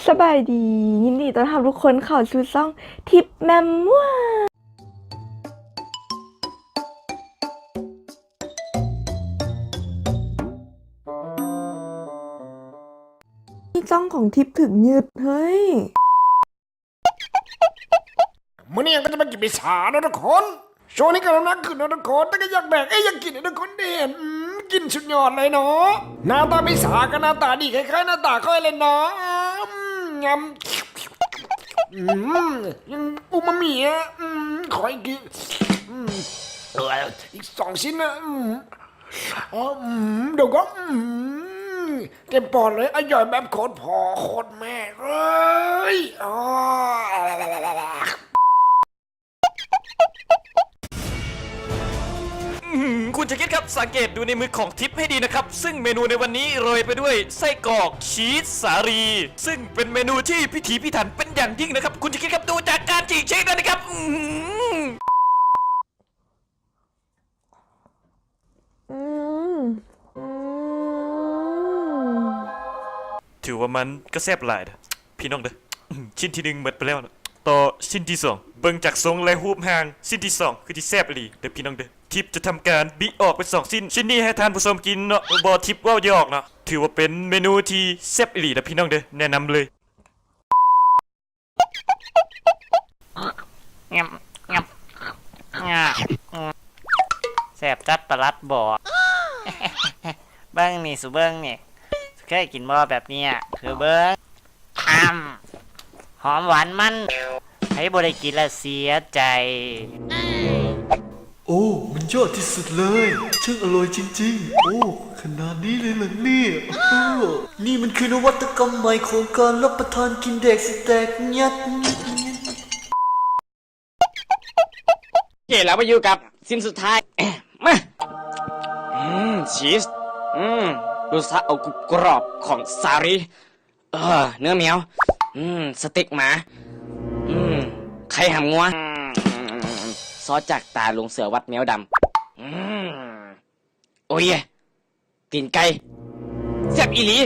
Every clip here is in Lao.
ສະບາຍດີ ຍິນດີຕ້ອນຮັບທຸກຄົນເຂົ້າສູ່ຊ່ອງທິບແມມມົວ. ຊ່ອງຂອງທິບຖືກຍຶດ ເຮີ້ຍ. ມື້ນີ້ກໍຈະມາກິນພິຊາເນາະທຸກຄົນ. ຊ່ວງນີ້ກໍນ້ຳໜັກຂຶ້ນເນາະທຸກຄົນ ແຕ່ກໍຢາກແບກ ເອີຍ ຢາກກິນເນາະທຸກຄົນ ໄດ້ເຫັນ ອືມ ກິນສຸດຍອດເລີຍເນາະ. ໜ້າຕາພິຊາກໍໜ້າຕາດີ ຄ້າຍໆໜ້າຕາຂ້ອຍເລີຍເນາະ. ອືມ ງຳ ອືມ ຍັງອູມາມິອະ ອືມ ຂໍອີກທີ ອືມ ເອີຍ ອີກສອງຊິ້ນນະ ອືມ ອືມ ດຽວກ່ອນ ອືມ ເຕັມປອດເລີຍ ອະຢອຍແບບໂຄດພໍ່ໂຄດແມ່ເລີຍ ອໍ. ອືມ ຄຸນຊາຄິດຄັບ ສັງເກດດູໃນມືຂອງທິບໃຫ້ດີນະຄັບ ຊຶ່ງເມນູໃນວັນນີ້ໂລຍໄປດ້ວຍໄສ້ກອກ ຊີສ ສາລີ ຊຶ່ງເປັນເມນູທີ່ພິຖີພິຖັນເປັນຢ່າງຍິ່ງນະຄັບ ຄຸນຊາຄິດຄັບ ດູຈາກການຈີ້ຊີສນັ້ນນະຄັບ. ອືມ ອືມ ອືມ ຖືວ່າມັນກໍແຊບຫຼາຍເດີ້ ພີ່ນ້ອງເດີ້. ອືມ ຊິ້ນທີໜຶ່ງໝົດໄປແລ້ວເນາະ ຕໍ່ຊິ້ນທີສອງ ເບິ່ງຈາກຊົງ ແລະ ຮູບຮ່າງ ຊິ້ນທີສອງຄືຊິແຊບອີ່ຫຼີເດີ້ ພີ່ນ້ອງເດີ້. ທິບຈະທຳການບິອອກເປັນສອງຊິ້ນ ຊິ້ນນີ້ໃຫ້ທ່ານຜູ້ຊົມກິນເນາະ ບໍ່ ທິບເວົ້າຢອກເນາະ. ຖືວ່າເປັນເມນູທີ່ແຊບອີ່ຫຼີເດີ້ ພີ່ນ້ອງເດີ້ ແນະນຳເລີຍ. ແຊບຈັດປະຫຼັດບໍ ເບິ່ງນີ້ ສູເບິ່ງນີ້ ເຄີຍກິນບໍ່ແບບເນີ້ຍ ຄືເບິ່ງ ອ້ຳ ຫອມຫວານມັນ ໃຜບໍ່ໄດ້ກິນລະເສຍໃຈ. ໂອ້ ມັນຍອດທີ່ສຸດເລີຍ ຊ່າງອະລ່ອຍຈິງໆ ໂອ້ ຂະໜາດນີ້ເລີຍເຫຼືອເນຍ ເອີ ນີ້ມັນຄືນະວັດຕະກຳໃໝ່ຂອງການຮັບປະທານກິນແດກສະແຕັກ ຍັດໆໆ. ໂອເຄ ແລ້ວມາຢູ່ກັບຊິ້ນສຸດທ້າຍ ມາ ອືມ ຊີສ ອືມ ດູຊະເອົາກຣອບຂອງສາລີ ເອີ ເນື້ອແມວ ອືມ ສະເຕັກໝາ ອືມ ໄຂ່ຫຳງົວ ອືມ ຊໍຈາກຕາຫຼວງເສືອວັດແມວດຳ ອືມ ໂອ້ຍ ຕີນໄກ່ ແຊບອີ່ຫຼີ.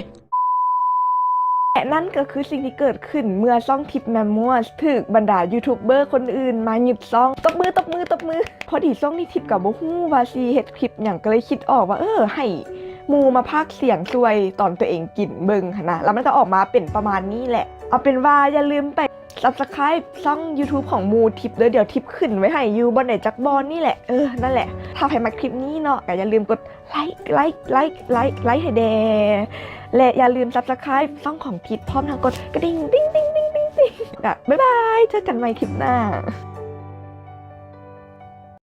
ແລະ ນັ້ນກໍຄືສິ່ງທີ່ເກີດຂຶ້ນເມື່ອຊ່ອງທິບແມມມົວຖືກບັນດາຢູທູບເບີຄົນອື່ນມາຍຶດຊ່ອງ. ຕົບມື ຕົບມື ຕົບມື. ພໍດີຊ່ວງນີ້ທິບກໍບໍ່ຮູ້ວ່າຊິເຮັດຄລິບຫຍັງ ກໍເລີຍຄິດອອກວ່າ ເອີ ໃຫ້ໝູ່ມາພາກສຽງຊ່ວຍຕອນຕົວເອງກິນເບິ່ງຫັ້ນນະ ແລ້ວມັນກໍອອກມາເປັນປະມານນີ້ແຫຼະ. ເອົາເປັນວ່າຢ່າລືມໄປ ຊັບສະໄຄຣບ໌ ຊ່ອງຢູທູບຂອງໝູ່ທິບເດີ້ ດຽວທິບຂຶ້ນໄວ້ໃຫ້ຢູ່ບ່ອນໃດຈັກບ່ອນນີ້ແຫຼະ. ເອີ ນັ້ນແຫຼະ ຖ້າໃຜມັກຄລິບນີ້ເນາະ ກໍຢ່າລືມກົດໄລ ໄລ ໄລ ໄລ ໄລໃຫ້ແດ່ ແລະ ຢ່າລືມຊັບສະໄຄຣບ໌ ຊ່ອງຂອງທິບ ພ້ອມທັງກົດກະດິ່ງ ດິ່ງ ດິ່ງ ດິ່ງ ດິ່ງ ດິ່ງ. ບາຍບາຍ ເຈີກັນໃໝ່ຄລິບໜ້າ.